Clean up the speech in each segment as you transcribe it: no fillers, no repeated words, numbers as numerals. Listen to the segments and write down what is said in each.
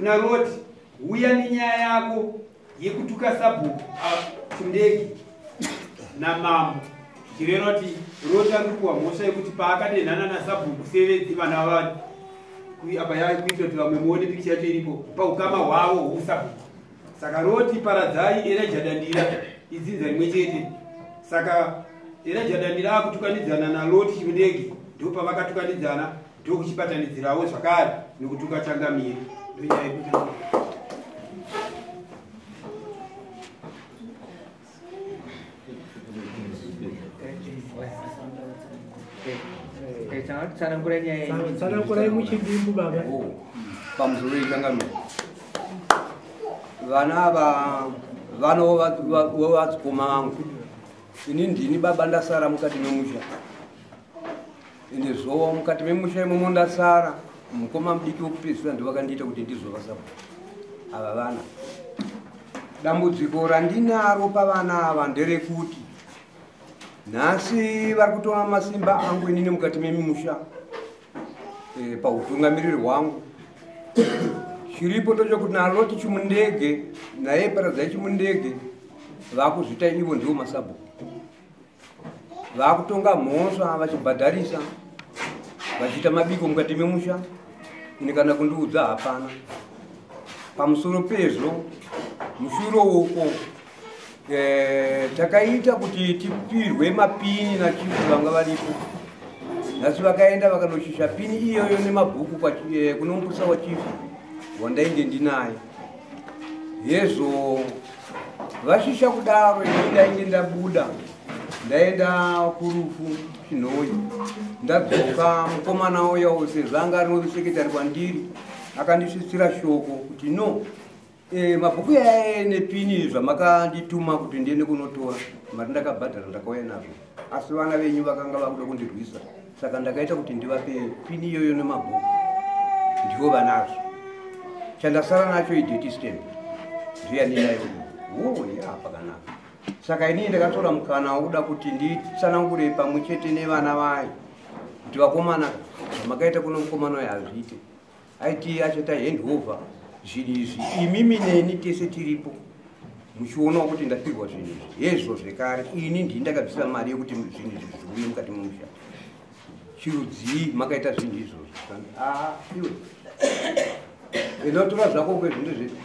Kuna Roti, huya nenyaya yako yekutuka sabhuku Chimundege namambo. Zvichireva kuti Roti ari kupiwa mhosva yekuti paakadenhana nasabhuku Sevedzi vana vava apa yakuitira kuti vamwe muone pikicha yacho iripo paukama hwavo hwousabhuku. Saka Roti, Paradzai, Elijah Dandira idzinza rimwe chete. Saka Elijah Dandira akutukanidzana naLoti Chimundege, ndopavakatukanidzana ndokuchibatanidzirawo zvakare nekutuka changamire. Ndonyaya yekuti Tsanangurai nyaya iyi. Tsanangurai muchidimbu baba. Pamusoro yechangamire. Vana ava vano vadzikoma vangu. Ini ndini baba ndasara mukati memusha. Ende zvowo mukati memusha imomo ndasara. Mukoma mudiki wekupedzisira ndivo vakandiita kuti ndizova sabhuku. Ava vana. Dambudziko randinaro pavana ava nderekuti nhasi vari kutora masimba angu inini mukati memusha pautungamiriri hwangu. Chiripo ndochokuti naLoti Chimundege naye Paradzai Chimundege vakuzvita ivo ndivo masabhuku. Vakutonga mhosva vachibhadharisa vachiita mabiko mukati memusha, ini kana kundiudza hapana. Pamusoro pezvo mushure uko takaita kuti tipirwe mapini nachifu vanga varipo. Nhasi vakaenda vakanoshisha pini iyoyo nemabhuku kuno mupurisa wachifu wandainge ndinaye. Hezvo vashisha kudaro ini ndainge ndabuda ndaenda kurufu Chinhoyi. Ndadzoka mukomana uya sezvo anga ari sekretary kwandiri akandisvitsira shoko kuti no mabhuku aya nepini zvamakandituma kuti ndiende kunotora mari ndakabhadhara ndakauya nazvo, asi vana venyu vakanga vakuda kundirwisa, saka ndakaita kuti ndivape pini iyoyo nemabhuku ndivo vanazvo. Chandasara nacho idate stamp ndiyandinayo. Ya pakanaka. Saka inini ndakatora mukana wokuda kuti nditsanangure pamwe chete nevana vayo kuti vakomana zvamakaita kuno mukomana uyo hazviite. Aiti achaita handover zvinhu izvi imimi neni tese tiripo muchionawo kuti ndapirwa zvinhu izvi. Hezvo zvekare ini ndini ndakabvisa mari yekuti zvinhu izvi zviuye mukati memusha. Chirudzii makaita zvinhu izvozvo? Iwe inotora zvako kwezvinhu zvedu.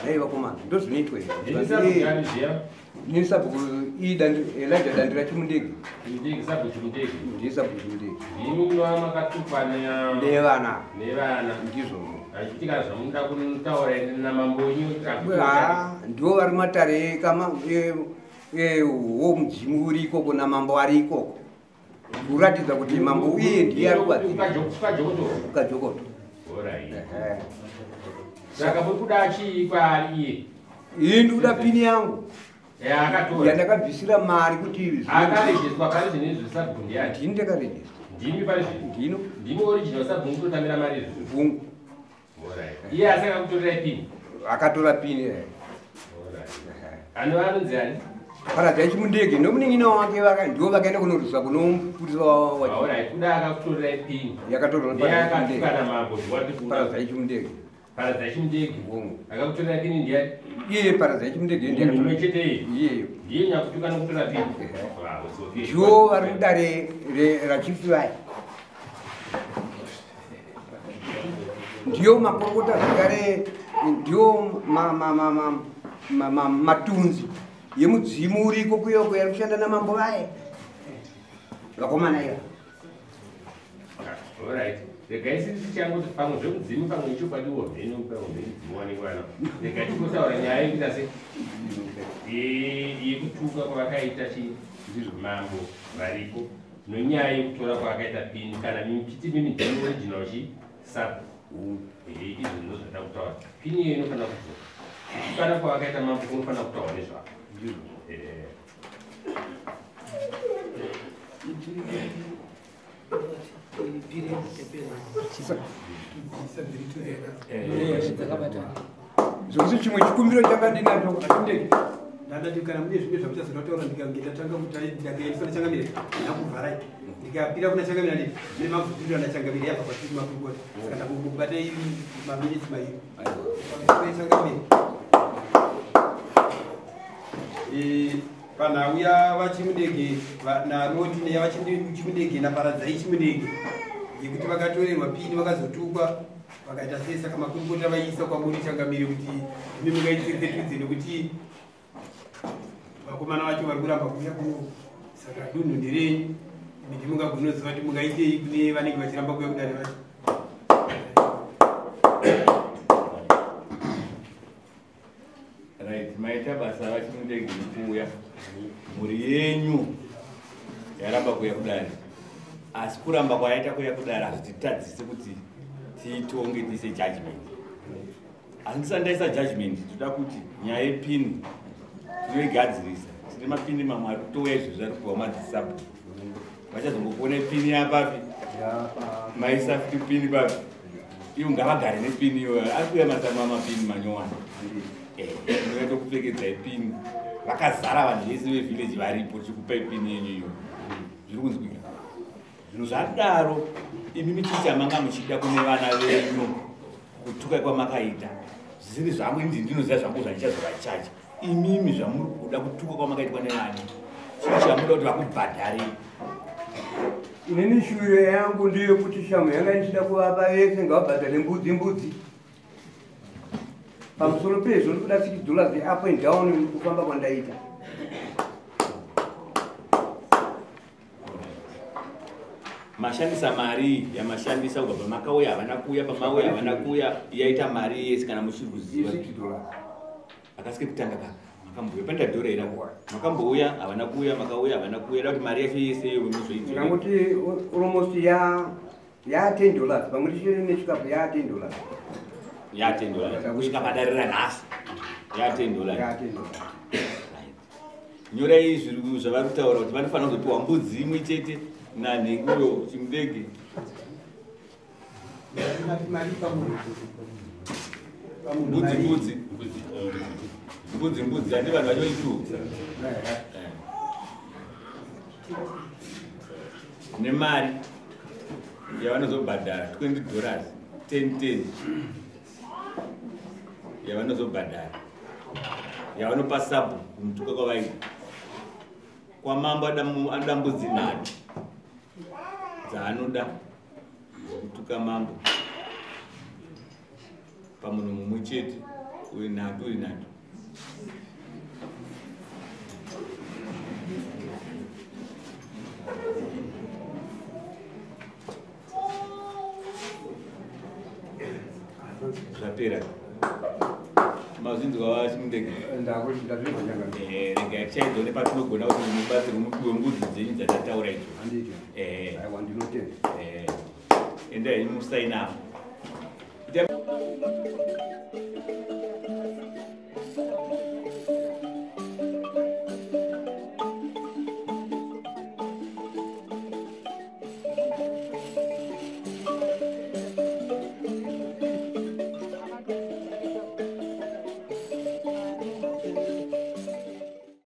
Dai vakomana ndozvinoitwa izvi. Ndini sabhuku Elijah Dandira Chimundege. Ndini sabhuku Chimundege. Ndini sabhuku Chimundege. Ndimi munova makatukwa nevana. Nevana. Ndizvozvo. Achitika zvamunoda kutaura namambo wenyu. Ndivo vari matare wo mudzimu uri ikoko namambo ari ikoko. Kuratidza kuti mambo uye ndiye ari kubatsira. Kukajokoto. Kukajokoto. Saka muri kuda chii kwaari iye? Ini ndikuda pini yangu. Akatora. Yandakabvisira mari kuti akarejestwa pari zvinhu izvi sabhuku ndiani? Ndini ndakarejestwa. Ndimi pari zvinhu? Ndino. Ndimi original sabhuku kutotambira mari izvi? Vungu. Alright. Iye asi akakutorerai pini? Akatora pini. Alright. Anova anonzi ani? Paradzai Chimundege nomunin'ina wake ndivo vakaenda kunorwisa kunomupurisa wacho. Alright, kuda akakutorerai pini. Yakatorwa Ndiye akatuka namambo ndiwati kuda. Paradzai Chimundege. Paradzai Chimundege. Vungu. Akakutorera pini ndiani? Iye Paradzai Chimundege ndiye Mumwe chete iye. Iyeyo. Ndiye nyakutuka nokutora pini. Wow, it's okay. Ndivo vari mudare rachifu vaya. Ndiyo makorokota zvekare, ndiyo matunzi yemudzimu uriko kuyoko yari kushanda namambo vaye. Vakomana iva. Alright. Regai sisi changoti pamwe zvemudzimu pamwe ichokwadiwo mheno pamwe zvemudzimu wanenge vana. Regai tingotaura nyaya yekuita se yekutuka kwavakaita mambo variko nonyaya yekutora kwavakaita pini kana miti mimi ndini original chi sub. Izvo ndizvo zvandada kutaura. Pini iyo inofanira kudzoka. Kutukana kwavakaita mambo kunofanira kutaurwa nezvako. Zvokuti chimwe chikumbiro changa ndinacho Chimundege. Ndandati kana mune zvimwe zvamuchazoda kutaura ndikange ndatanga kuti ndakaendesa nachangamire ndakuvharai ndikapira kuna changamire anditi mune mabvutiro nachangamire yabva kwatiri makurukota saka ndakubatai maminitsi mairi changamire. Panhau yavaChimudege naroti neyavaChimudege naParadzai Chimudege yekuti vakatorerwa pini vakazotukwa vakaita sei, saka makurukota vaiisa kwamuri changamire kuti imi mungaitipetudze nekuti vakomana vacho vari kuramba kuuya kuno, saka dunhu nderenyu imi ndimungagona kuti mungaitei kune vanenge vachiramba kuuya kudare vacho. Right, maita basa vaChimudege kuuya. Mhuri yenyu yaramba kuuya kudare, asi kuramba kwayaita kuuya kudare hazvititadzise kuti tiitonge tiise judgment. Asi ndisati ndaisa judgment, toda kuti nyaya yepini tinoigadzirisa. Tine mapini mamwe ari kutouya izvozvi ari kupiwa madzisabhu, vachazongokuona pini yapapi maisa futi pini papi, ivo ngavagare nepini iyoyo. Ari kuuya masama mapini manyowani, inoita kupfekedzai pini, vakazara vanhu vese vevhileji varipo, tichikupai pini yenyu iyoyo. Zviri kunzwika? Zvadaro imi michicha manga muchida kune vana venyu kutuka kwamakaita zvisiri zvangu, ini ndinoziva zvangu zvandichazovachacha. Imimi zvamuri kuda kutuka kwamakaitwa nevana, chii chamuda kuti vakubhadharei? Inini shuwiro yangu ndeyekuti shamu yanga ndichida kuvapa vese ngavabhadhare mbudzi mbudzi. Pamusoro pezvo ndikuda $6 up and down kufamba kwandaita. Mashandisa mari yamashandisa kubva pamakauya havana kuuya, pamauya havana kuuya, yaita mari yese kana muchiri kuziva. $6. Akasike kutanga ka makambouya panoita dhora here? Makambouya havana kuuya, makauya havana kuuya, da kuti mari yacho yese iyo munozoidzora. Ndangoti almost ya $10 pamwe chete nechikafu ya $10. Ya $10 kusvika padarira nhasi ya $10. Ya $10. Nyorai zviri zvavari kutaura kuti vanofanira kuzopiwa mbudzi imwe chete nanhenguyo Chimudege. Mbudzi mbudzi mbudzi mbudzi handi vanhu vacho itu nemari yavanozobhadhara $20 10 10 yavanozobhadhara yavanopa sabhu kumutuka kwavaita kwamambo anoda mbudzi nhatu dzaanoda kutuka mambo pamunhu mumwe chete, uyu nhatu uyu nhatu. Zvapera mazvinzwa vaChimudege? Regai tichaidza nepatinogona kuti mubatsirwe mupiwe mbudzi dzenyu dzatataura idzo. Endai musainapo.